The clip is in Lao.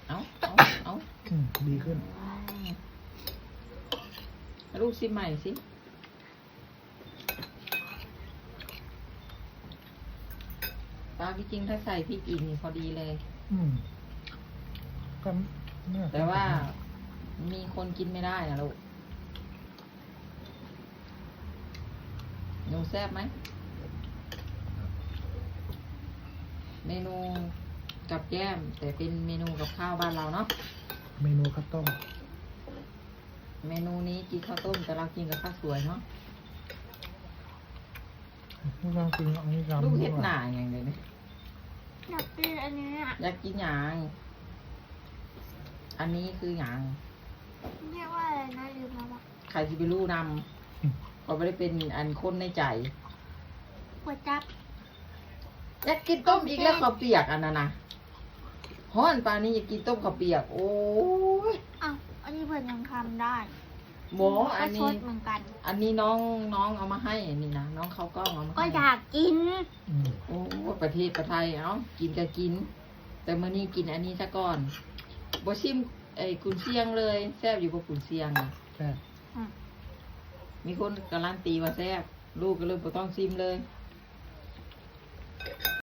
ເອົາ ເອົາ ເອົາ ອືມ ດີຂຶ້ນ ອືມ ລູກຊິມໃໝ່ຊິ ປາ ທີ່ຈິງຖ້າໃສ່ພິກອີກນີ້ພໍດີເລີຍ ອືມ ກໍ ແຕ່ວ່າມີຄົນກິນໄມ່ໄດ້ນະລູກ. ໜູແຊບໄໝ? ເມນູກັບແກ້ມ ແຕ່ເປັນເມນູກັບຂ້າວບ້ານລາວເນາະ ເມນູເຂົ້າຕົ້ມ ເມນູນີ້ກິນເຂົ້າຕົ້ມ ແຕ່ລາວກິນກັບເຂົ້າສວຍເນາະ ລູກເຮັດໜ້າຫຍັງເດນີ້? ຢາກກິນອັນນີ້ອະ ຢາກກິນຫຍັງ? ອັນນີ້ຄືຫຍັງ? ເອີ້ນວ່າຫຍັງນະ? ລືມແລ້ວວ່າ ໃຜຊິໄປຮູ້ນຳ ອືມ ຂ້ອຍບໍ່ໄດ້ເປັນອັນຄົນໃນໃຈ ກວດຈັບ ຢາກກິນຕົ້ມອີກແລ້ວ ເຂົ້າປຽກອັນນັ້ນນະ ຮ້ອນປານນີ້ຢາກກິນຕົ້ມເຂົ້າປຽກ ໂອ້ຍ ອ້າວ ອັນນີ້ເພິ່ນຍັງທຳໄດ້ ບໍ່ ອັນນີ້ ອັນນີ້ນ້ອງ ນ້ອງເອົາມາໃຫ້ ອັນນີ້ນະ ນ້ອງເຂົ້າກ້ອງເອົາມາໃຫ້ ກໍຢາກກິນ ອືມ ໂອ້ ປະເທດປະໄທ ເອົ້າ ກິນກໍກິນ ແຕ່ມື້ນີ້ກິນອັນນີ້ຊະກ່ອນ ບໍ່ຊິມ ເອີ ກຸນຊຽງເລີຍ ແຊບຢູ່ບໍ່ກຸນຊຽງນະ? ແຊບ ອືມ ມີຄົນກາລັນຕີວ່າແຊບ ລູກກໍເລີຍບໍ່ຕ້ອງຊິມເລີຍ